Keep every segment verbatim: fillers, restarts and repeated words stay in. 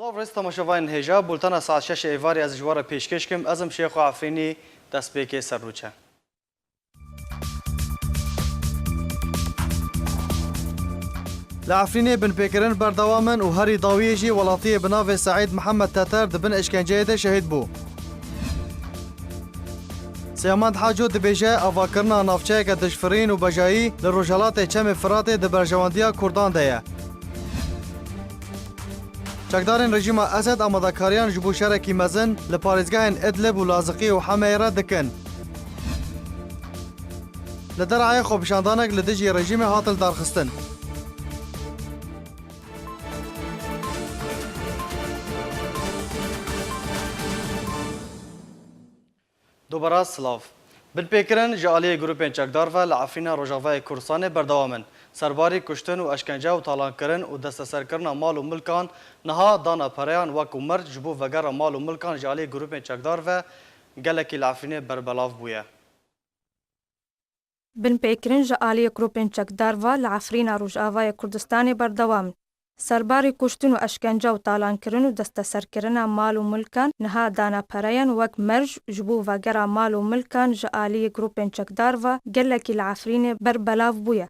Silav rêz temaşevanên hêja, bultena saet şeş êvarê ez ji we re pêşkêş kim. Ez im Şêxo Efrînî, destpêkê serrûçe. Li Efrînê binpêkirin berdewam in û herî dawiyê jî welatiyê bi navê Seîd Mihemed Teter di bin eşkenceyê de şehîd bû. Sêhmend Haco dibêje, avakirina navçeyeke dijfirîn û bejayî li rojhelatê Çemê Firatê di berjewendiya Kurdan de ye. Çekdarên rejîma Esed amadekariyan ji bo şerekî mezin li parêzgehên Idlib û Laziqî û Hemeyê re dikin. Li Derayê xwepişandanek li dijî rejîmê hat lidarxistin. Dubara silav. Binpêkirin ji aliyê grûpên çekdar ve li Efrîna Rojavayê Kurdistanê berdewam in. Serbarî kuştin û eşkence û talankirin û desteserkirina mal û milkan niha dana pereyan wek û merc ji bo vegera mal û milkan ji aliyê grûpên çekdar ve gelekî li Efrînê berbelav bûye. Binpêkirin ji aliyê grûpên çekdar ve li Efrîna Rojavayê Kurdistanê berdewam in. Serbarî kuştin û eşkence û talankirin û desteserkirina mal û milkan niha dana pereyan wek merc ji bo vegera mal û milkan ji aliyê grûpên çekdar ve gelekî li Efrînê berbelav bûye.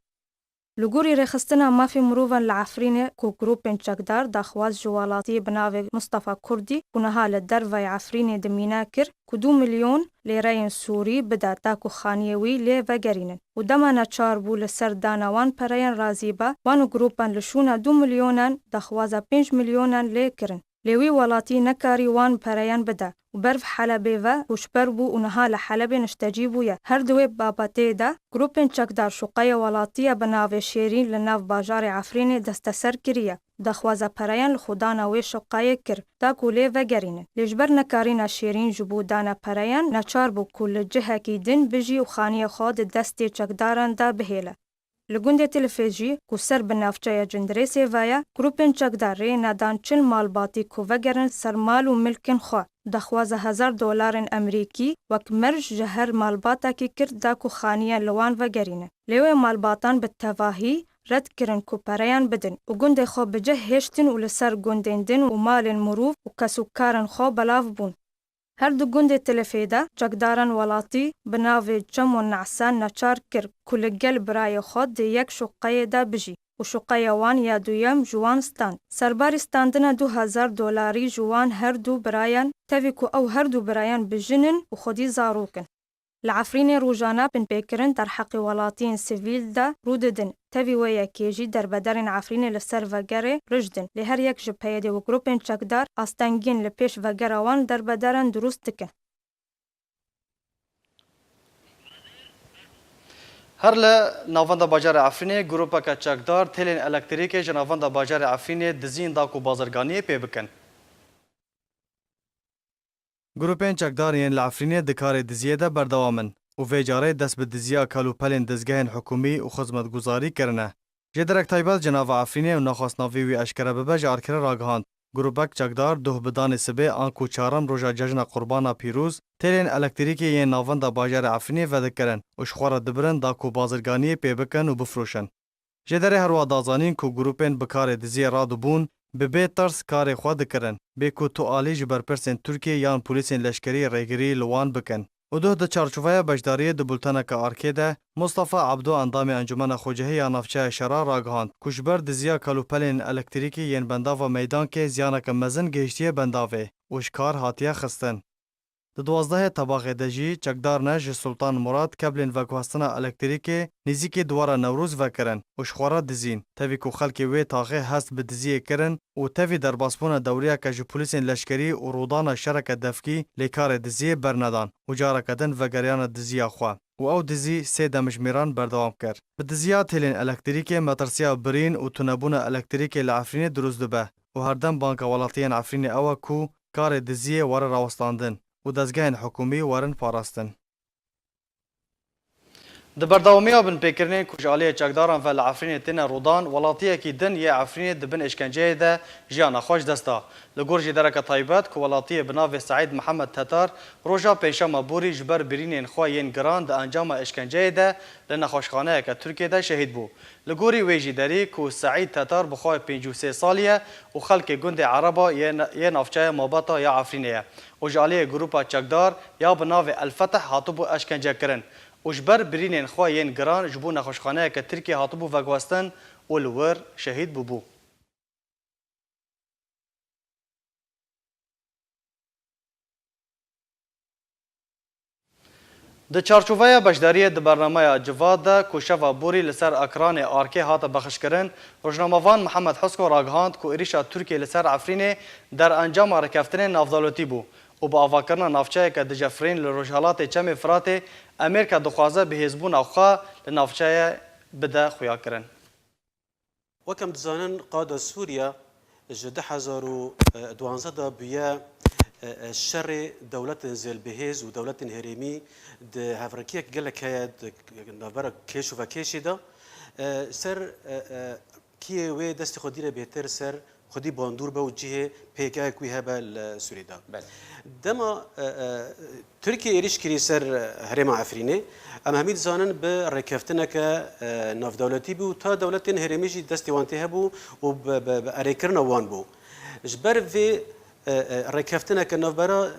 Li gorî Rêxistina Mafê Mirovan li Efrînê ku grûpên çekdar daxwaz ji welatiyê bi navê Mistefa Kurdî ku niha li derveyê Efrînê dimîne kir ku du milyon lêreyên Sûrî bide ta ku xaniyê wî lê vegerînin û dema neçar bû li ser dana wan pereyan razî be, wan grûpan li şûna du milyonan daxwaza pênc milyonan lê kirin. Lê wî welatî nekarî wan pereyan bide û ber bi Helebê ve koçber bû û niha li Helebê niştecî bûye. Her di wê babetê de grûpên çekdar şoqeyê welatiye bi navê Şêrîn li nav bajarê Efrînê desteser kiriye û daxwaza pereyan li xwedana wê şoqeyê kir, ta ku lê vegerînin. Lê ji ber nekarîna Şêrîn ji bo dana pereyan neçar bû ku li cihekî din bijî û xaniyê xwe di destê çekdaran de bihêle. Li gundê Tilifêz jî ku ser bi navçeya Cindirêsê ve ye, grûpên çekdar rê nedan çil malbatî ku vegerin ser mal û milkên xwe, daxwaza hezar dolarên Emerîkî wek merc ji her malbatekî kir da ku xaniyan li wan vegerînin. Lê wê malbatan bi tevahî red kirin ku pereyan bidin û gundê xwe bi cih hêştin û li ser gundên din û malên mirov û kesûkarên xwe belav bûn. Her du gundê Tilifê de çekdaran welatî bi navê Çemo Nesan neçar kir ku li gel birayê xwe di yek şoqeyê de bijî û şoqeya wan ya duyem ji wan stand. Serbarî standina du hezar dolarî ji wan her du birayan, tevî ku ew her du birayan bijîn in û xwedî zarok in. Li Efrînê rojane binpêkirin derheqê welatiyên sivîl de rû didin. Tevî wê yekê jî derbedarên Efrînê li ser vegerê rijd in. Lê her yek ji P Y D û grûpên çekdar astengiyên li pêş vegera wan derbedaran dirust dikin. Her li navenda bajarê Efrînê grûpeke çekdar têlên elektrîkê ji navenda bajarê Efrînê dizîn da ku bazirganiyê pê bikin. Grûpên çekdar yên li Efrînê di karê diziyê de berdewam in û vê carê dest bi diziya kal û pelên dezgehên hikûmî û xizmetguzarî kirine. Jêderek taybet ji nava Efrînê û nexwest navê wî eşkere bibe ji arkirê ragihand, grûpek çekdar doh bi danê sibê anku çarem roja cejna Qurbana Pîroz têlên elektrîkê yên navenda bajarê Efrînê vedikirin û ji xwe re dibirin da ku bazirganiyê pê bikin û bifroşin. Jêderê herwiha da zanîn ku grûpên bi karê diziyê radibûn, bi bê tirs karê xwe dikirin, bê ku tu alî ji berpirsên Tirkiyê yan polîsên leşkerî rêgirî li wan bikin. Û duh di çarçoveya beşdariyê di bulteneke arkê de, Mustafa Ebdo endamê Encûmena Xwecihî ya Navçeya Şera ragihand ku ji ber diziya kal û pelên elektrîkî yên bendava Meydankê ziyaneke mezin gihiştiye bendavê û ji kar hatiye xistin. Di duwazdehê Tebaxê de jî çekdarine ji Sultan Murad keblên veguhestina elektrîkê nêzîkî Dwara Newroz vekirin û ji xwe re dizîn. Tevî ku xelkê wê taxê hest bi diziyê kirin û tevî derbasbûna dewriyeke ji polîsên leşkerî û rûdana şereke devkî lê karê diziyê bernedan û careke din vegeriyane diziya xwe û ew dizî sê demjimêran berdewam kir. Bi diziya têlên elektrîkê metirsiya birîn û tunebûna elektrîkê li Efrînê dirust dibe û herdem Banka Welatiyên Efrînê ew e ku karê diziyê were rawestandin û dezgehên hikûmî werin parastin. Di berdewamiya binpêkirinên ku ji aliyê çekdaran ve li Efrînê têne rûdan, welatiyekî din yê Efrînê di bin êşkenceyê de jiyana xwe ji dest da. Li gor jêdereke taybet ku welatiyê bi navê Seîd Mihemed Tetar roja Pêncşema borî ji ber birînên xwe yên giran di encama êşkenceyê de li nexweşxaneyeke Tirkiyê de şehîd bû. Li gorî wê jêderî ku Seîd Tetar bi xwe pêncî û sê salî ye û xelkê gundê Ereba yê, yê navçeya Mabata ya Efrînê ye û ji aliyê grûpa çekdar ya bi navê El Feteh hatibû eşkencekirin û ji ber birînên xwe yên giran ji bo nexweşxaneyeke Tirkiyê hatibû veguhestin û li wir şehîd bûbû. Di çarçoveya beşdariyê di bernameya Civat de ku şeva borî li ser ekranê Arkê hate bexşkirin, rojnamevan Mihemed Husko ragihand ku êrîşa Tirkiyê li ser Efrînê derencama rêkeftinên navdewletî bû û bi avakirina navçeyeke dijefrîn li rojhelatê Çemê Firatê Amerîka dixwaze bihêzbûna xwe li navçeyê bide xuyakirin. Wek em dizanin, qada Sûriye ji du hezar û duwazdeh de bûye, e, e, şerê dewletên zêlbihêz û dewletên herêmî di hevrikiyek gelek heye di navbera kêş û vekêşê de. E, ser, e, e, kiyê wê destê xwe dîne bêhtir ser xwedî bandor be û cihê pêgehek wî hebe li Sûriyê de. Belê. Dema, e, e, Tirkiye êrîş kirî ser, e, herêma Efrînê, em hemî dizanin bi rêkeftineke, e, navdewletî bû, ta dewletên herêmî jî destê wan tê hebû û bi, bi, bi erêkirina wan bû. Ji ber vê, e, e, rêkeftineke navbera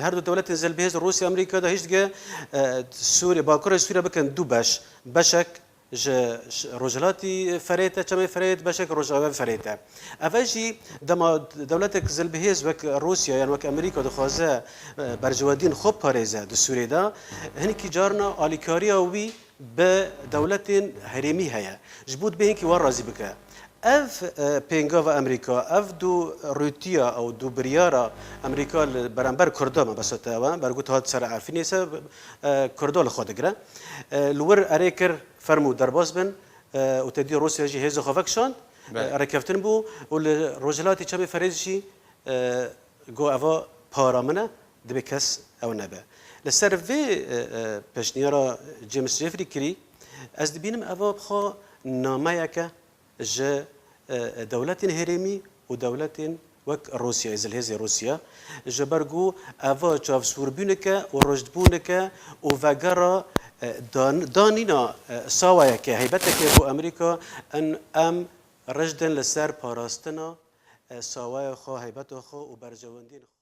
her du dewletên zelbihêz Rûsya Amerîka de hişt ge, e, Sûriye, bakurê Sûriye bikin du beş. Beşek ji, ji rojhilatî Ferêt e, Çemê Ferêt, beşek rojava Ferêt e. Eve jî dema dewletek zilbihêz wek Rûsya yan wek Amerîka dixwaze, e, berjewendiyên xwe parêze di Sûriyê de, hinekî carna alîkariya wî bi dewletên herêmî heye. Ji bo dibê hinkî wan razî bike. Ev, e, pêngava Amerîka, ev du rûtiya ew du biryara Amerîka li beramber Kurda mebesta te ew e, bergot hat ser Efrînê se, e, Kurda li xwe digire. E, li wir erê kir, fermû derbas bin, e, û te dî Rûsya jî hêza xwe vekişand, e, Belê. Rêkeftin bû û li rojhilatê Çemê Ferêt jî, e, got, eva para min e, dibê kes ew nebe. Li ser vê, e, e, pêşniyara James Jeffrey kirî, ez dibînim eva bi xwe nameyeke ji, e, dewletên herêmî û dewletên wek Rûsyayê, zilhêzê Rûsya, ji ber ku eva çavsûrbûneke û rijdbûneke û vegera, e, dan-, danîna, e, sawayeke, heybeteke bo Amerîka in em rijdin li ser parastina, e, sawaya xwe, heybeta xwe û berjewendiyên xwe.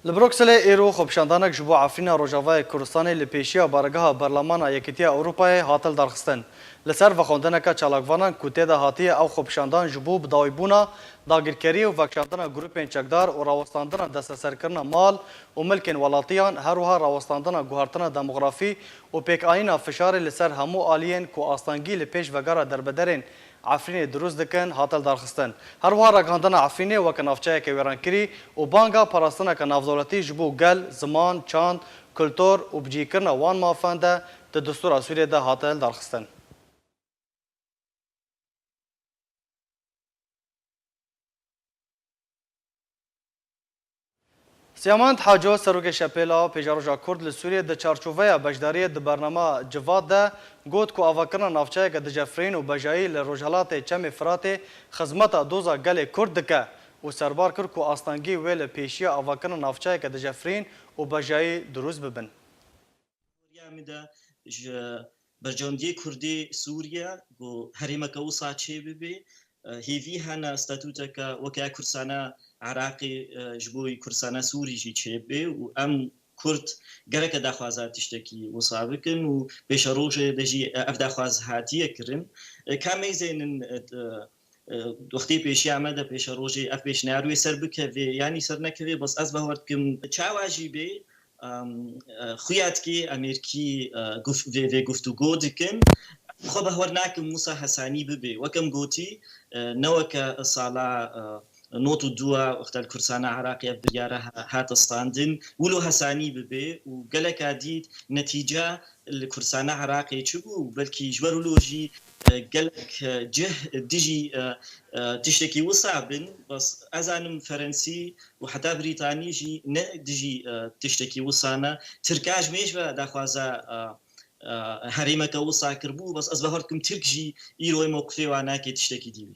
Li Brukselê îro xwepişandanek ji bo Efrîna Rojavayê Kurdistanê li pêşiya baregeha Berlemana Yekîtiya Ewropayê hat lidarxistin. Li ser vexwendineke çalakvanan ku tê de hatiye ew xwepişandan ji bo bidawîbûna dagirkeriyê û vekişandina grûpên çekdar û rawestandina desteserkirina mal û milkên welatiyan, her wiha rawestandina guhertina demografî û pêkanîna fişarê li ser hemû aliyên ku astengî li pêş vegera derbederên Efrînê dirûst dikin, hate lidarxistin. Her wiha ragihandina Efrînê weke navçeyeke wêrankirî û banga parastineke navdewletî ji bo gel, ziman, çand, kultur û bicihkirina wan mafan de di destûra Sûriyê de hate lidarxistin. Siyamend Haco, serokê Şepêla Pêşeroja Kurd li Sûriyê, di çarçoveya beşdariyê di bernama Civat de got ku avakirina navçeyeke dijefrîn û bejayî li rojhelatê Çemê Firatê xizmeta doza gelê Kurd dike û serbar kir ku astengî wê li pêşiya avakirina navçeyeke dijefrîn û bejayî dirûst bibin. Riya min de ji berjewendiyê Kurdê Sûriye ku herêmeke wisa çê bibe, e, hêvî hene statûteke weke ya Kurdistana Iraqê, e, ji bo Kurdistana Sûrî jî çê bibe û em Kurd gereke daxwaza tiştekî wisa bikin û pêşerojê de jî, e, ev daxwaz hatiye kirin. E, ka meyzênin, e, e, wextê pêşiya me de pêşerojê ev pêşniyar wê ser bikeve, yanî ser nekeve, bes ez bawer dikim çawa jî bê, em, e, xuya dikê Amerîkî, e, guf-, vê, vê guftûgo dikin. Xwe bawer nakim wisa hesanî bibe. Wek em gotî, e, ne weke sala, e, nod û du wexta li Kurdistana Iraqê ev biryara ha-, hate standin, wilo hesanî bibe û geleka dît netîca li Kurdistana Iraqê çi bû, belkî ji ber wilo jî, e, gelek, e, cih dijî, e, e, tiştekî wisa bin, bes ez zanim Ferensî û heta Brîtanî jî ne dijî, e, tiştekî wisa ne. Tirka ji mêj ve daxwaza, e, e, herêmeke wisa kiribû, bes ez bawer dikim Tirk jî îro wê mewqifê wa nake tiştekî dî bî.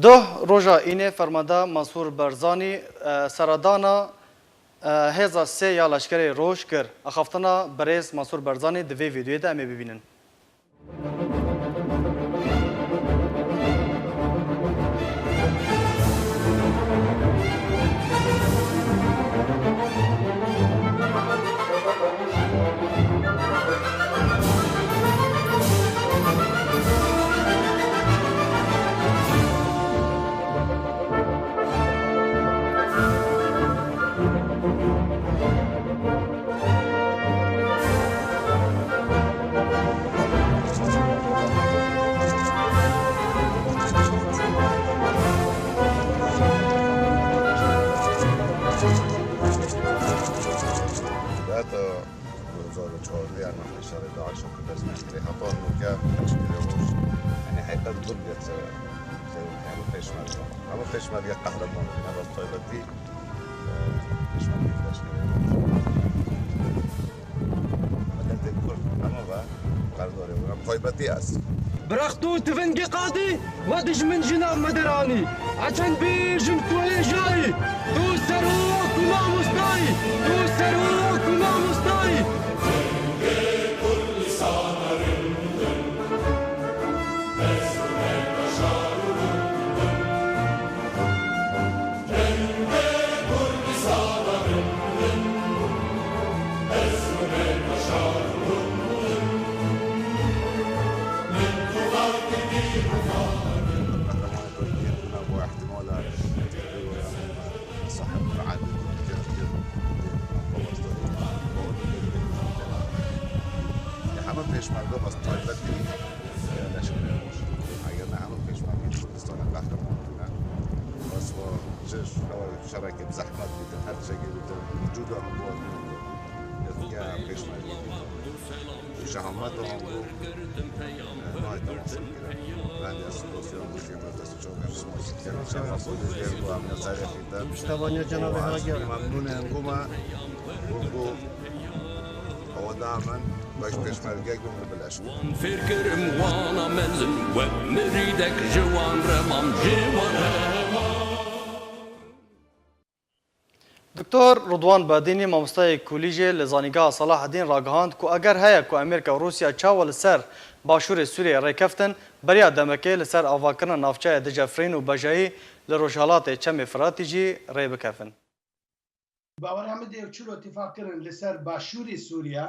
Doh roja înê fermanda Mansûr Barzanî, e, seredana, e, hêza sê ya leşkerê roj kir. Axaftina birêz Mansûr Barzanî di vê vîdeoyê de em ê bibînin. Heta du hezar û çardeh, yanî şerê DAIŞ û Kurdistan lê heta nûke leşkerê roj, yanî heqet gur bêt, yanî pêşmerge. Hemû pêşmerge qehreman bûne, bes taybetî, e, pêşmerge leşkerê roj. Miletê Kurd hemû ve qerdarê wina, taybetî ez. Birax tu tivingê qadî, we dijmin ji nav me deranî. Ez çend bêjim tu ê jayî, tu serok û mamostayî, tu serok û mamostayî. Heme pêşmerge bes taybetî leşkerê roj. Eger ne hemû pêşmergeyên Kurdistanê qehreman bûne. Bes wa ji şerekê bi zehmet bîtin, her tiştekê bîtin, wicûda hemû ya pêşmergê bîtin. Şehameta wan bû, e, nayê temasin kirin. Rengê ez dosya bû jê me dest çav me, şema şikir, şema xwe dê jê bû, em ya serê xîte. Piştevaniya cenabê Hagir. Memnûn in, bû me, bû, bû. Ewa da min, baş pêşmergek bû, min bileş. Wan fêr kirim wana mezin, wek mirîdek ji wan remam, ji wan remam. Doktor Ridwan Bedînî, mamostayê kolîjê li Zanîngeha Selahedîn ragihand ku eger heye ku Amerîka û Rûsya çawa li ser başûrê Sûriyeyê rêkeftin, beriya demekê li ser avakirina navçeyê Dicle Firîn û Bejayî li rojhilatê Çemê Firatî jî rê bikevin. Baweriya min dê çilo tifaq kirin li ser başûrê Sûriye,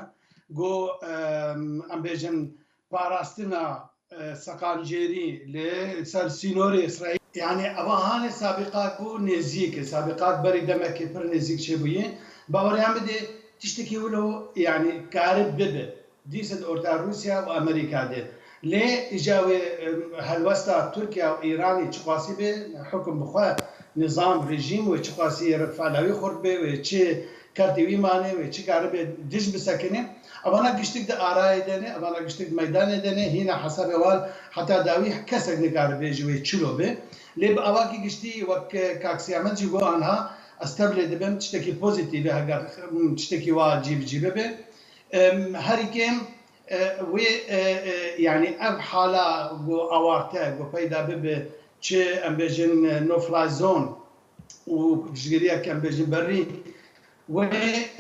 ku, em, em bêjin parastina, e, seqancêrî li ser sînorê Îsraîl. Yanî eva hanê sabîqak bû nêzîk, sabîqak berî demekê pir nêzîk çêbûye. Baweriya min dê tiştekî wilo, yanî karib bibe. Dîsa di orta Rûsya û Amerîka de. Lê îca wê, em, helwesta Tirkiye û Îranê çiqasî be, hukum bi xwe, nizam, rejîm wê çiqasî rikfala wî xurt be, wê çi kertê wî mane, wê çi karibe dij bisekine. Evana giştik di arayê de ne, evana giştik di meydanê de ne, hîna hesabê wan heta dawî kesek nikaribe ji wê çilo be. Lê bi awakî giştî wek, e, Kak Siyamet jî got anha, ez tevlê dibim tiştekî pozîtîf e, heger, em, tiştekî wa cî bi cî bibe. Em, herî kêm, e, wê, e, e, yanî ev hala ku awarte, ku peyda bibe, çi em bêjin, e, no fly zone û piştgiriyek em bêjin berî, wê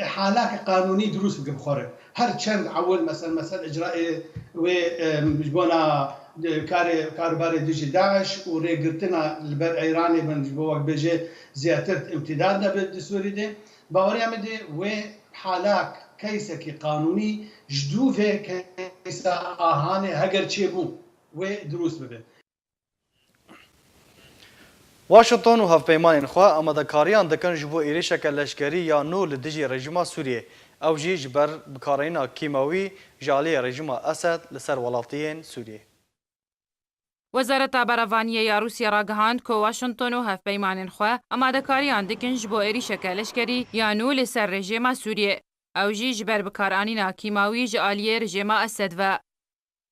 halake qanûnî dirûst bike bi xwe re. Her çend ewil, mesel, mesel icraê wê, e, ji bona, e, karê, karbarê dijî DAIŞ û rêgirtina li ber Îranê bin, ji bo wek bêje zêdetir imtîdad nebe di Sûrî de. Baweriya min dê wê halak keysekî qanûnî ji dû vê keysa Ahanê heger çêbû, wê dirûst bibe. Washington û hevpeymanên xwe amadekariyan dikin ji bo êrişeke leşkerî ya nû li dijî rejîma Sûriyê, ew jî ji ber bikaranîna kîmawî ji aliyê rejîma Esed li ser welatiyên Sûriyê. Wezareta Berevaniyê ya Rûsya ragihand ku Washington û hevpeymanên xwe amadekariyan dikin ji bo êrîşeke leşkerî ya nû li ser rejêma Sûriyê, ew jî ji ber bikaranîna kîmawî ji aliyê rejêma Esed ve.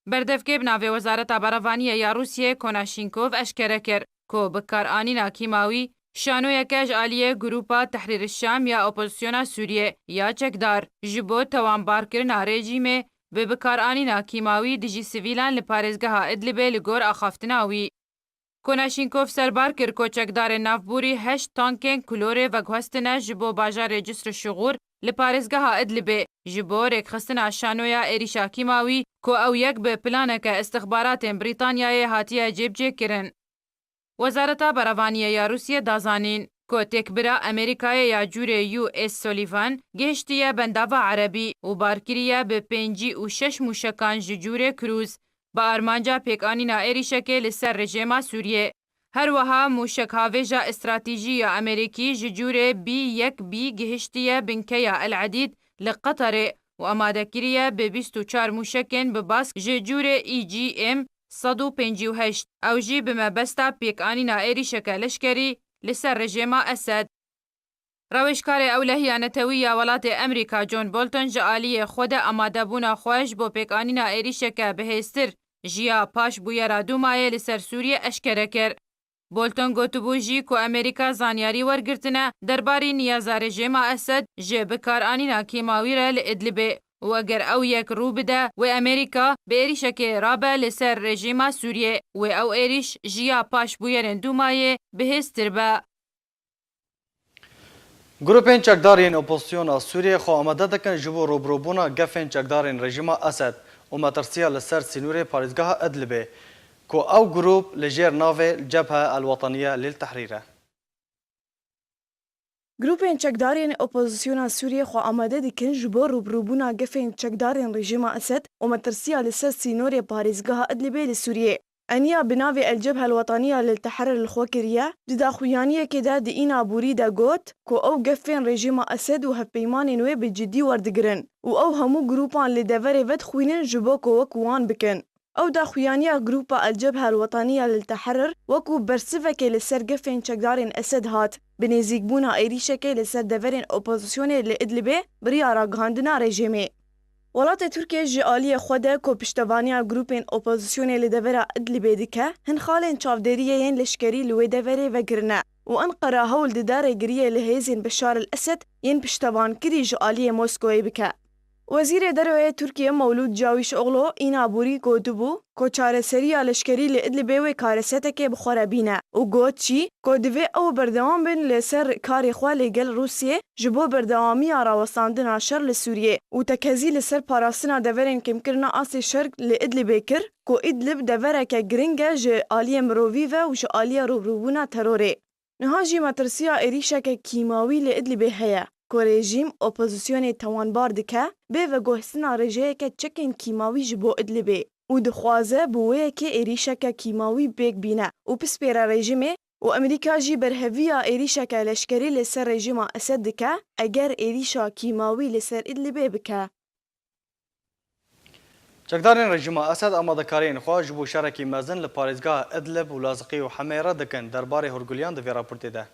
Berdevkê bi navê Wezareta Berevaniyê ya Rûsiyê Konashinkov eşkere kir ku bikaranîna kîmawî Şanoyeke ji aliyê Grûpa Tehrîr Şam ya Opozisyona Sûriyê ya çekdar ji bo tewanbarkirina rejîmê bi bikaranîna kîmawî dijî sivîlan li parêzgeha Idlibê li gor axaftina wî. Konashenkov serbar kir ku çekdarên navborî heşt tankên kulorê veguhestine ji bo bajarê Cisr Şixûr li parêzgeha Idlibê ji bo rêkxistina şanoya êrîşa kîmawî ku ew yek bi planeke istixbaratên Brîtanyayê hatiye cêbicêkirin. Wezareta Berevaniyê ya Rûsiyê da zanîn ku têkbira Amerîkayê ya cûrê U S Sullivan gihiştiye bendava Erebî û bar kiriye bi pêncî û şeş mûşekan ji cûrê Cruise bi armanca pêkanîna êrîşekê li ser rejêma Sûriyê. Her wiha mûşekhavêja estratejî ya Amerîkî ji cûrê B yek B gihiştiye binkeya El Edîd li Qeterê û amade kiriye bi bîst û çar mûşekên bi bask ji cûrê E G M sed û pêncî û heşt, ew jî bi mebesta pêkanîna êrîşeke leşkerî li ser rejêma Esed. Rewêjkarê ewlehiya netewî ya welatê Amerîka John Bolton ji aliyê xwe de amadebûna xwe ji bo pêkanîna êrîşeke bihêztir ji ya paş bûyera Dûmayê li ser Sûriyê eşkere kir. Bolton gotibû jî ku Amerîka zanyarî wergirtine derbarî niyeza rejêma Esed ji bikaranîna kîmawî re li Idlibê û eger ew yek rû bide, wê Amerîka bi êrîşekê rabe li ser rejîma Sûriyê, wê ew êrîş ji ya paş bûyerên Dûmayê bihêztir be. Grûpên çekdar yên opozisyona Sûriyê xwe amade dikin ji bo rûbirûbûna gefên çekdarên rejîma Esed û metirsiya li ser sînorê parêzgeha Idlibê, ku ew grûp li jêr navê Cebhe El Wetaniye Lil Tehrîr e. Grûpên çekdarên opozisyona Sûriyê xwe amade dikin ji bo rûbirûbûna gefên çekdarên rejîma Esed û metirsiya li ser sînorê parêzgeha Idlibê li Sûriyê. Eniya bi navê El Cebhe El Wetaniye Lil Tehrîr li xwe kiriye, di daxuyaniyekê de di îna borî de got ku ew gefên rejîma Esed û hevpeymanên wê bi cidî werdigirin û ew hemû grûpan li deverê vedixwînin ji bo ku wek wan bikin. Ew daxuyaniya grûpa El Cebhe El Wetaniye Lil Tehrîr wekû bersivekê li ser gefên çekdarên Esed hat, bi nêzîkbûna êrîşekê li ser deverên opozisyonê li Idlibê bi riya ragihandina rejîmê. Welatê Tirkiye ji aliyê xwe de ku piştevaniya grûpên opozisyonê li devera Idlibê dike, hin xalên çavdêriyê yên leşkerî li wê deverê vekirine û Enqera hewl dide rêgiriyê li hêzên Beşar el Esed yên piştevankirî ji aliyê Moskowê bike. Wezîrê Derve yê Tirkiye Mewlûd Cawîşoglu îna borî gotibû ku çareseriya leşkerî li Idlibê wê karesetekê bi xwe re bîne û got jî ku divê ew berdewam bin li ser karê xwe li gel Rûsiyê ji bo berdewamiya rawestandina şer li Sûriyê û tekezî li ser parastina deverên kêmkirina astê şer li Idlibê kir ku Idlib devereke giring e ji aliyê mirovî ve û ji aliyê rûbirûbûna terorê. Niha jî metirsiya êrîşeke kîmawî li Idlibê heye ku rejîm opozisyonê tewanbar dike bê veguhestina rêjeyeke çekên kîmawî ji bo Idlibê û dixwaze bi wê yekê êrîşeke kîmawî pêk bîne û pispêre rejîmê û Amerîka jî berheviya êrîşeke leşkerî li ser rejîma Esed dike eger êrîşa kîmawî li ser Idlibê bike. Çekdarên rejîma Esed amadekariyên xwe ji bo şerekî mezin li parêzgeha Idlib û Laziqî û Hemê re dikin. Derbarê hûrgiliyan di vê raportê de.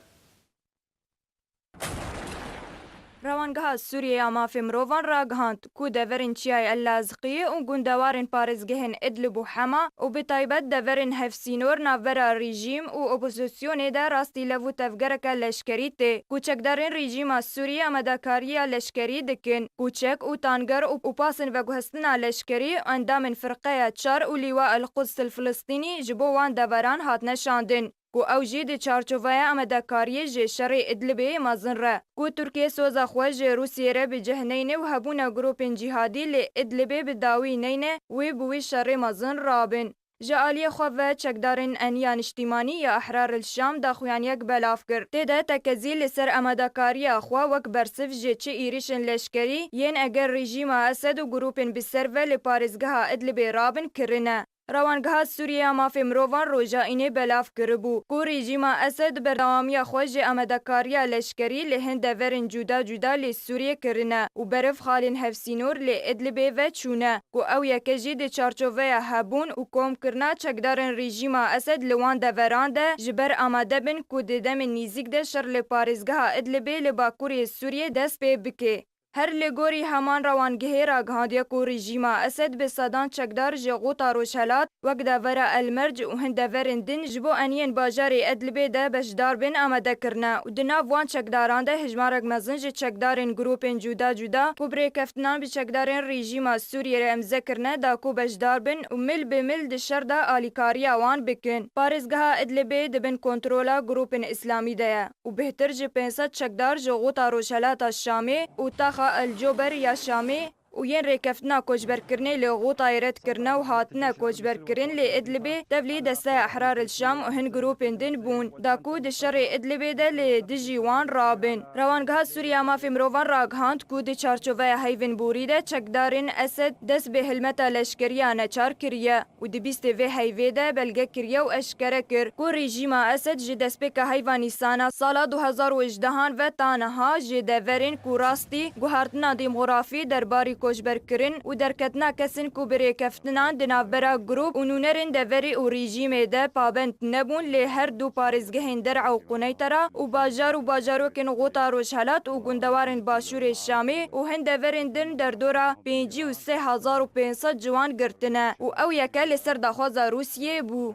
Rewangeha Sûriyê ya Mafê Mirovan ragihand ku deverên Çiyayê El Laziqiyê û gundewarên parêzgehên Idlib û Hema û bi taybet deverên hevsînor navbera rejîm û opozisyonê de rastî lev û tevgereke leşkerî tê ku çekdarên rejîma Sûriyê amadekariya leşkerî dikin ku çek û tanger û, û pasên veguhestina leşkerî endamên Firqeya Çar û Lîwa El Quds El Filistînî ji bo wan deveran hatine şandin. Ku ew jî di çarçoveya amadekariyê ji şerê Idlibê yê mezin re, ku Tirkiye soza xwe ji Rûsiyê re bi cih neyne û hebûna grûpên cîhadî li Idlibê bi dawî neyne, wê bi wî şerê mezin rabin. Ji aliyê xwe ve çekdarên Eniya Niştîmanî ya Ehrar el Şam daxuyaniyek belav kir. Tê de tekezî li ser amadekariya xwe wek bersiv ji çi êrîşên leşkerî yên eger rejîma Esed û grûpên bi ser ve li parêzgeha Idlibê rabin kirine. Rewangeha Sûriye ya Mafê Mirovan roja Înê belav kiribû ku rejîma Esed berdewamiya xwe ji amadekariya leşkerî li hin deverên cuda cuda li Sûriyê kirine û beriv xalên hevsînor li Idlibê ve çûne ku ew yeke jî di çarçoveya hebûn û komkirina çekdarên rejîma Esed li wan deveran de ji ber amade bin ku di demên nêzîk de şer li parêzgeha Idlibê li bakurê Sûriyê dest pê bike. Her li gorî heman rewangehê ragihandiye ku rejîma Esed bi sedan çekdar ji Xuta Rojhelat, wek devera El Merc û hin deverên din ji bo eniyên bajarê Idlibê de beşdar bin, amade kirine û di nav wan çekdaran de hejmarek mezin ji çekdarên grûpên cuda cuda ku bi rêkeftinan bi çekdarên rejîma Sûriyê re îmze kirine da ku beşdar bin û mil bi mil di şer de alîkariya wan bikin. Parêzgeha Idlibê di bin kontrola grûpên Îslamî de ye û bêhtir ji pênc sed çekdar ji Xuta Rojhelata Şamê û taxa El Cober ya Şamê û yên rêkeftina koçberkirinê li Xutayê red kirine û hatine koçberkirin, lê Idlibê tevlî Desteya Ehrar el Şam û hin grûpên din bûn, da ku di şerê Idlibê de li dijî wan rabin. Rewangeha Sûriya Mafê Mirovan ragihand ku di çarçoveya heyvên borî de çekdarên Esed dest bi hilmeta leşkeriya neçar kiriye. Û di bîstê vê heyvê de belge kiriye û eşkere kir ku rejîma Esed ji destpêka heyva Nîsana sala du hezar û hejdehan ve ta niha ji deverên ku rastî guhartina demografî derbarî koçberkirin û derketina kesên ku bi rêkeftinan di navbera grûp û nûnerên deverê û rejîmê de pabend nebûn, lê her du parêzgehên Der'a û Quneytara û bajar û bajarokên Xuta Rojhelat û gundewarên Başûrê Şamê û hin deverên din derdora pêncî û sê hezar û pênc sed ciwan girtine û ew yeke li ser daxwaza Rûsiyê bû.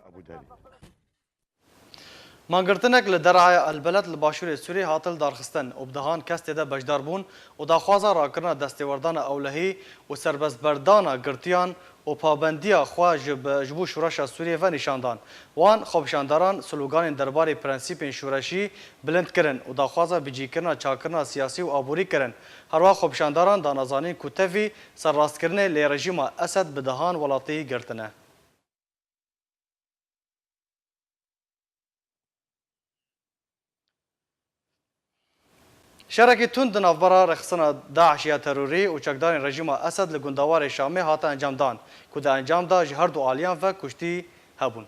Mangirtinek li Deraya El Beled li başûrê Sûriyê hat lidarxistin û bi dehan kes tê de beşdar bûn û daxwaza rakirina destêwerdana ewlehî û serbestberdana girtiyan û pabendiya xwe ji bi, ji bo şoreşa Sûriyê ve nîşan dan. Wan xwepişandaran sloganên derbarê prensîpên şoreşî bilind kirin û daxwaza bicîkirina çakirina siyasî û aborî kirin. Herwiha xwepişandaran danazanîn ku tevî serrastkirinê lê rejîma Esed bi dehan welatî girtine. Şerekî tund di navbera rêxistina DAIŞ ya terorî û çekdarên rejîma Esed li gundewarê Şamê hate encamdan, ku di encam de ji her du aliyan ve kuştî hebûn.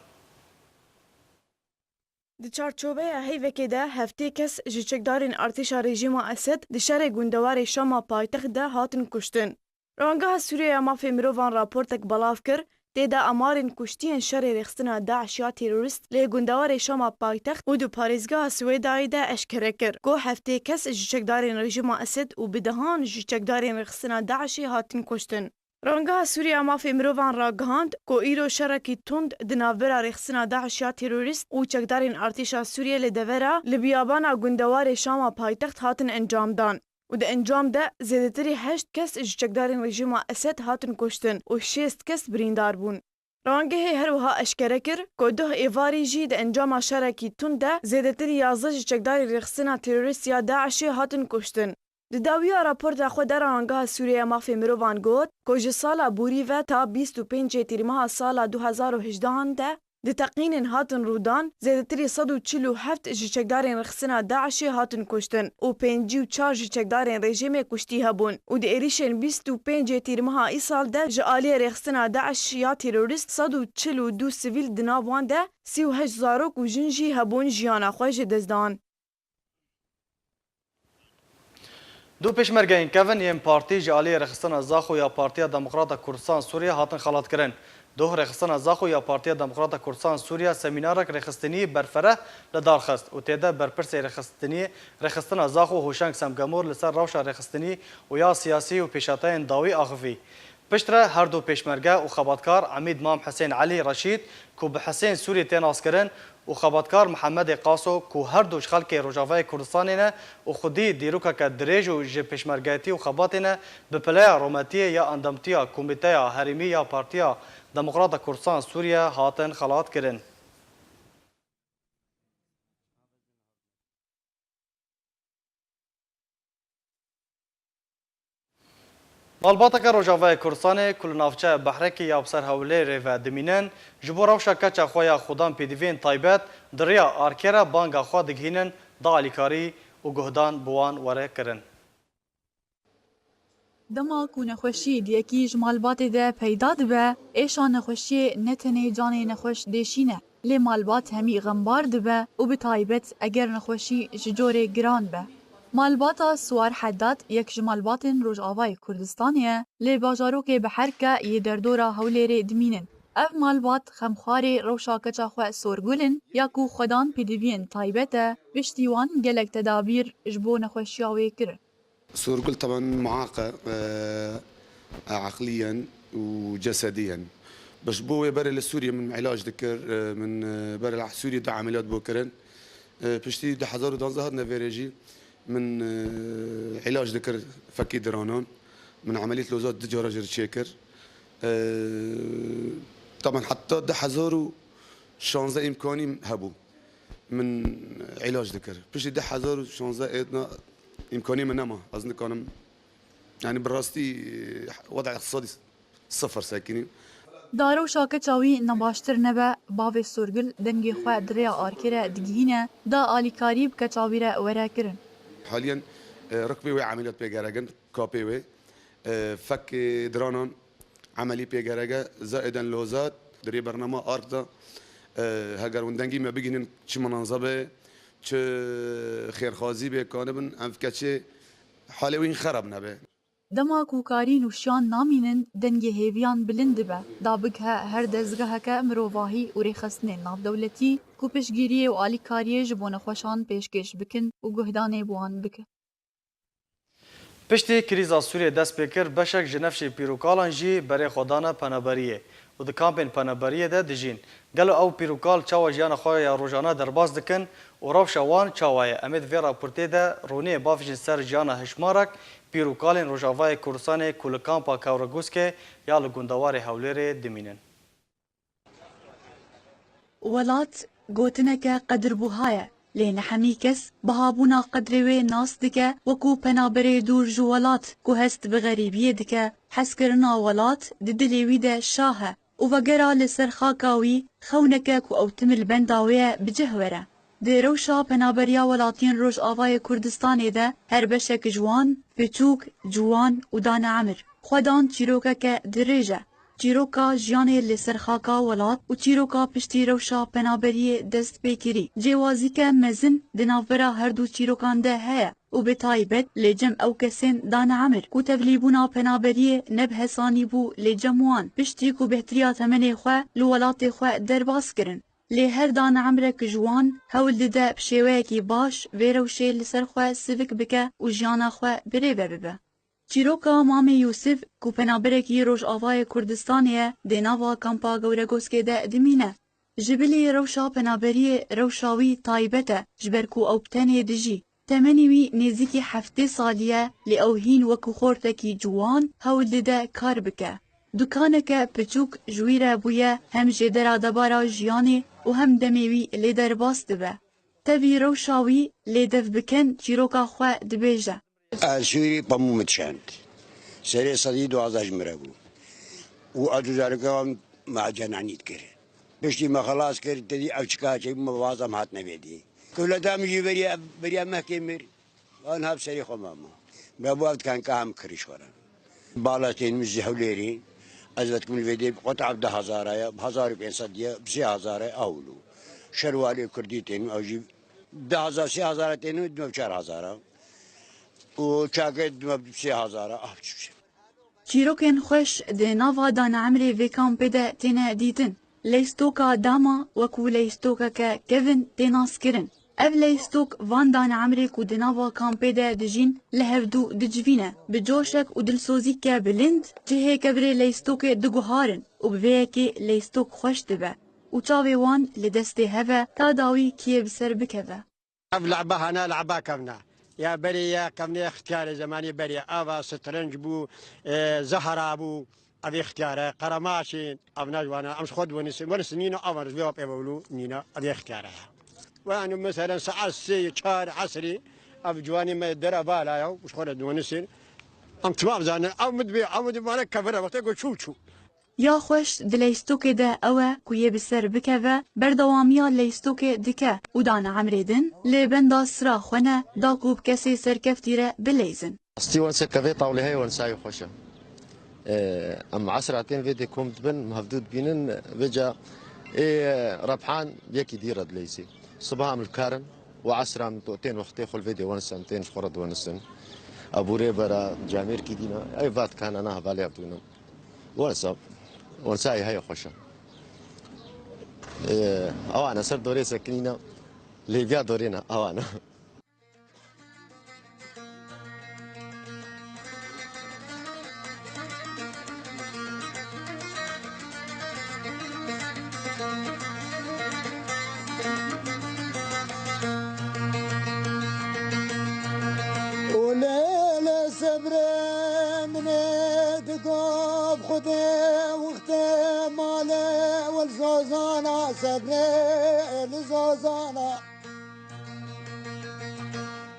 Di çarçoveya heyvekê de heftê kes ji çekdarên artêşa rejîma Esed di şerê gundewarê Şama paytext de hatin kuştin. Rewangeha Sûriye ya Mafê Mirovan raportek belav kir, tê de amarên kuştiyên şerê rêxistina DAIŞ ya terorîst lê gundewarê Şama paytext û di parêzgeha Swêdayê de eşkere kir ku heftê kes ji çekdarên rejîma Esed û bi dehan ji çekdarên rêxistina DAIŞê hatin kuştin. Rewangeha Sûriye ya Mafê Mirovan ragihand ku îro şerekî tund di navbera rêxistina DAIŞ ya terorîst û çekdarên artêşa Sûriye li devera li biyabana gundewarê Şama paytext hatin encamdan. Û di encam de zêdetirî heşt kes ji çekdarên rejîma Esed hatin kuştin û şêst kes birîndar bûn. Rewangehê her wiha eşkere kir ku duh êvarî jî di encama şerekî tund de zêdetirî yazdeh ji çekdarên rêxistina terorîst ya DAIŞê hatin kuştin. Di dawiya raporta xwe de Rewangeha Sûriye ya Mafê Mirovan got ku ji sala borî ve ta bîst û pêncê Tîrmeha sala du hezar û hejdehan de di teqînên hatin rûdan, zêdetirî sed û çil û heft ji çekdarên rêxistina DAIŞê hatin kuştin û pêncî û çar ji çekdarên rejîmê kuştî hebûn û di êrîşên bîst û pêncê Tîrmeha îsal de ji aliyê rêxistina DAIŞ ya terorîst sed û çil û du sivîl, di nav wan de sî û heşt zarok û jin jî hebûn, jiyana xwe ji dest dan. Du pêşmergeyên kevin yên partî ji aliyê rêxistina Zaxo ya Partiya Demokrata Kurdistan Sûriye hatin xelatkirin. Duh rêxistina Zaxo ya Partiya Demokrata Kurdistan Sûriye semînarek rêxistinî berfereh li dar xist û tê de berpirsê rêxistinî, rêxistina Zaxo Hoşeng Semgemor li ser rewşa rêxistinî û ya siyasî û pêşhateyên dawî axivî. Piştre her du pêşmerge û xebatkar Emîd Mam Hisên Elî Reşîd, ku bi Hisên Sûrî tê naskirin, û xebatkar Mihemedê Qaso, ku her du ji xelkê Rojavayê Kurdistanê ne û xwedî dîrokeke dirêj û ji pêşmergeyetî û xebatê ne, bi pileya rûmetiyê ya endamtiya Komîteya Herêmî ya Partiya Demokrata Kurdistan Sûriye hatin xelatkirin. Malbateke Rojavayê Kurdistanê ku li navçeya Behrekê ya bi ser Hewlêrê ve dimînin, ji bo rewşa keça xwe ya xudan pêdiviyên taybet di riya arkê re banga xwe digihînin da alîkarî û guhdan bi wan were kirin. Dema ku nexweşiyê di yekî ji malbatê de peyda dibe, êşa nexweşiyê ne tenê canê nexweş dêşîne, lê malbat hemî xembar dibe û bi taybet eger nexweşî ji corê giran be. Malbata Siwar Heddad yek ji malbatên Rojavayê Kurdistanê ye, lê bajarokê Beherke yê derdora Hewlêrê dimînin. Ev malbat xemxwarê rewşa keça xwe Sorgul in, ya ku xwedan pêdiviyên taybet e, piştî wan gelek tedabîr ji bo nexweşiya wê kirin. Sorgul teben muaq e, e, eqliyen û cesediyen. Bes bo wê berê li Sûriyê min îlac dikir, e, min, e, berê li Sûriyê du emeliyat bo kirin. E, piştî du hezar û duwazdeh hatine vêrê jî min, e, îlac dikir fekê diranan. Min emeliyat loza du cara jî çêkir. E, teben heta du hezar û şazdeh îmkanî hebû. Min îlac dikir. Piştî du hezar û şazdeh êdna îmkanî min nema. Ez nikanim, yani bi rastî, e, weda îqtisadî sifir sekinî. Da rewşa keça wî ne baştir nebe, bavê Sorgul dengê xwe di rêya arkê re digihîne, da alîkarî bi keça wî re were kirin. Haliyen, e, rikbê wê emeliyat pê gerek in, kapê wê, e, fekê diranan emelî pê gerek e, zaêden lozat, di rê bernama ark de, e, heger hûn dengî me bigihînin, çi minazabe, çi xêrxwazî bê kanibin, em keçê halê wî xerab nebe. Dema ku karî nûşiyan namînin, dengê hêviyan bilind dibe, da bigihe her dezgeheke mirovahî û rêxistinên navdewletî ku piştgiriyê û alîkariyê ji bo nexweşan pêşkêş bikin û guhdanê bi wan bikin. Piştî krîza Sûriyê dest pê kir, beşek ji nefşê pîrokalan jî berê xwe dane penaberiyê û di kampên penaberiyê de dijîn. Gelo ew pîrokal çawa jiyana xwe ya rojane derbas dikin û rewşa wan çawa ye? Em ê di vê raportê de roniyê bavêjin ser jiyana hişmarek pîrokalên Rojavayê Kurdistanê ku li kampa Kewreguskê ya li gundewarê Hewlêrê dimînin. Welat gotineke qedirbuha ye, lê ne hemî kes bihabûna qedrê wê nas dike, wekû penaberê dûr ji welat ku hest bi xerîbiyê dike, hezkirina welat di dilê wî de şah e û vegera li ser xaka wî xewneke ku ew tim li benda wê ye bi cih were. Di rewşa penaberiya welatiyên Rojavayê Kurdistanê de her beşek ji wan, piçûk, ciwan û daneemir, xwe dan çîrokeke dirêj e. Çîroka jiyanê li ser xaka welat û çîroka piştî rewşa penaberiyê dest pê kirî. Cêwazîke mezin di navbera her du çîrokan de heye û bi taybet li cem ew kesên daneemir ku tevlîbûna penaberiyê ne bi hesanî bû li cem wan, piştî ku bêhtiriya temenê xwe li welatê xwe derbas kirin. Lê her daneemrek ji wan hewl dide bi şêweyekî baş vê rewşê li ser xwe sivik bike û jiyana xwe birêve bibe. Çîroka Mamê Yûsif ku penaberekî Rojavayê Kurdistanê ye, dê nava kampa Gewregoskê de dimîne. Ji bilî rewşa penaberiyê rewşa wî taybet e, ji ber ku ew bi tenê dijî. Temenê wî nêzîkî heftê salî ye, lê ew hîn wekî xortekî ciwan hewl dide kar bike. Dukaneke piçûk ji wî re bûye hem jêdera debara jiyanê û hem demê wî lê derbas dibe. Tevî rewşa wî lê dev bikin çîroka xwe dibêje. Ez Sûrî pemû min dişand. Serê sedî duwazdeh ji min re bû. Û ez û zarokê wan me cenanî dikir. Piştî me xelas kir, te dî ev çika çêbû me vaza me hatine vê dî. Dewleta min jî beriya, beriya mehkê mir. An hev serê xwe mama. Me bo ev dikan ka hem kirîş xwe re. Bala tên min ji Hewlêrî. Ez vedikim li vê dê qota ev du hezara ye, hezar û pênc sed ye, bi sê hezara ye, ew lo. Şerwalê Kurdî tên min, ew jî du hezar, sê hezara tên min, dima çar hezara. Û çakê dima sê hezara, ah, çi. Çîrokên xweş di nava daneemrê vê kampê de têne dîtin. Leystoka dama wekû leystokeke kevin tê naskirin. Ev leystok van daneemrê ku di nava kampê de dijîn li hevdû dicivîne. Bi coşek û dilsozîke bilind cihê kevirê leystokê diguharin û bi vê yekê leystok xweş dibe û çavê wan li destê hev e ta dawî kiyê bi ser bikeve. Ev lehba hana lehba kevna. Ya berê ya kevnê ixtiyarê zemanê berê. Ava strenc bû, e, zahara bû. Ev ixtiyare, qeremaşên, ev ne ji wana. Em ji xwe diwenisin, wenisin nîna, ava ji vê wa pê vewlû nîna. Ev ixtiyare ya. Ve yani mesela saet sê, çar esrî, ev ciwanê me dera vala ya, ji xwe re diwenisin. Em timam zanin, ev min dibê, ev min dibê kevir e, wextê ku çû çû. Ya xweş di leystokê de ew e ku yê bi ser bikeve, berdewamiya leystokê dike û dane emrê din li benda sira xwe ne da ku bi kesê serkeftî re bileyzin. Rastî wense kevê tawlê heye, wensayê xweş e. Ê, em esra tên vê dê kom dibin, em hevdû dibînin, vêca ê rebhan yekî dî re dileyzî. Sibaha em li kar in û esra em to tên wextê xwe li vê dê wense em tên ji xwe re diwenisin. Ebûrê bera, camêrkî dîna, ey vat kana na hevalê hevdû ne. Wensa, wensayê heye xweş e. Ee, ewana ser dorê sekinîna, lêviya dorê ne, ewana. Wextê male wel zozana sebre li zozana.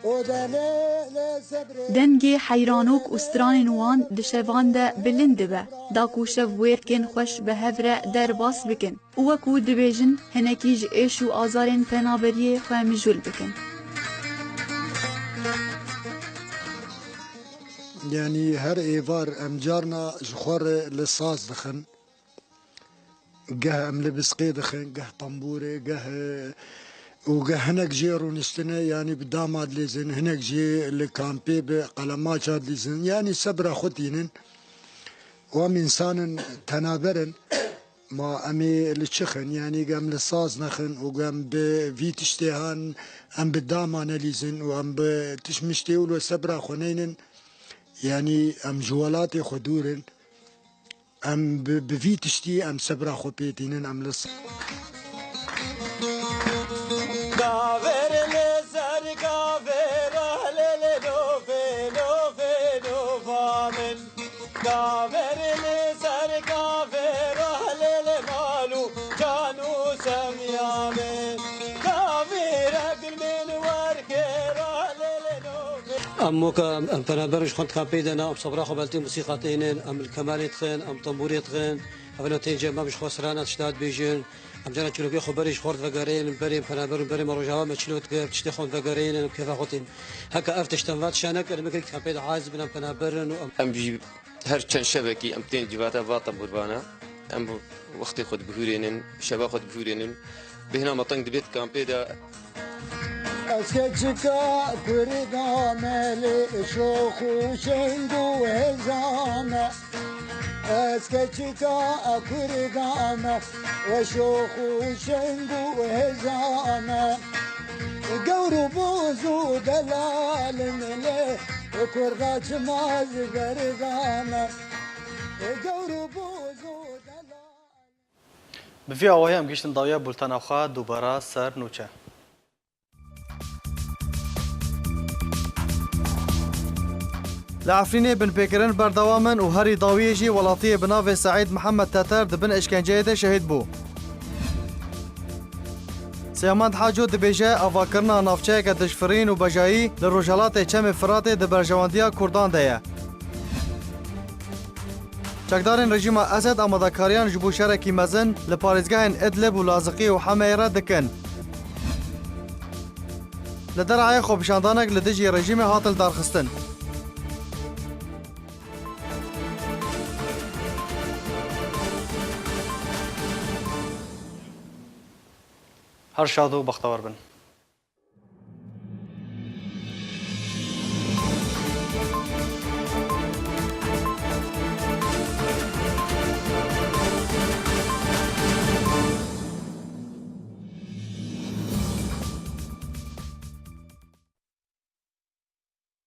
O delê li sebre. Dengê heyranok û stranên wan di şevan de bilind dibe, da ku şev wêrkên xweş bi hev re derbas bikin. Û wekû dibêjin, hinekî ji êş û azarên penaberiyê xwe mijûl bikin. Yanî her êvar em carna ji xwe re li saz dixin. Geh em li bisqê dixin, geh tembûrê, geh, û geh hinek jê rûniştine, yanî bi dama dilîzin, hinek jê li kampê bi qelemaça dilîzin. Yanî sebra xwe tînin. Û em însanin tenaber in. Ma em ê li çi xin? Yanî em li saz nexin û em bi vî tiştê han, em bi dama nelîzin û em bi tişt miştê wilo sebra xwe neynin. Yanî em ji welatê xwe dûr in. Em bi, bi vî tiştî em sebra xwe pê tînin, em li s- Gaver li ser gavera lê lê lovê, lovê lova min. Gaver li ser gavera lê lê mal û can û semya min. Gavira gil min werkera lê lê lovê. Em weke em penaber ji xwe dixin pê de ne, em sebra xwe beltê musîqa tênin, em li kemanê dixin, em tembûrê dixin, evina tên cem em ji xwe strana tişta dibêjin, em cara çîrokê xwe berê ji xwe vegerênin, berê penaber û berê me rojava me çîrok dike, tiştê xwe vegerênin, em kêfa xwe tên. Heke ev tişt em va tişta nekirin, em ê dixin pê de aciz bin, em penaber in û em Em jî her çend şevekî em tên civata va tembûrbana, em wextê xwe dibihûrênin, şeva xwe dibihûrênin. Bêhna me teng dibêt kampê de. Ez keçika kurda me lê şox û şeng û hêza me. Ez keçika kurda me we şox û şeng û hêza me. Gewr û boz û delal min lê kurda çima ji berda me. Gewr û boz û delal. Bi vî awahî em gihîştin dawiya bultena xwe dubara ser nûçe. Li Efrînê binpêkirin berdewam in û herî dawiyê jî welatiyê bi navê Seîd Mihemed Teter di bin eşkenceyê de şehîd bû. Sêhmend Haco dibêje, avakirina navçeyeke dijfirîn û bejayî li rojhelatê Çemê Firatê di berjewendiya Kurdan de ye. Çekdarên rejîma Esed amadekariyan ji bo şerekî mezin li parêzgehên Idlib û Laziqî û Hemeyê re dikin. Li Derayê xwepişandanek li dijî rejîmê hat lidarxistin. Her şad û bextewar bin.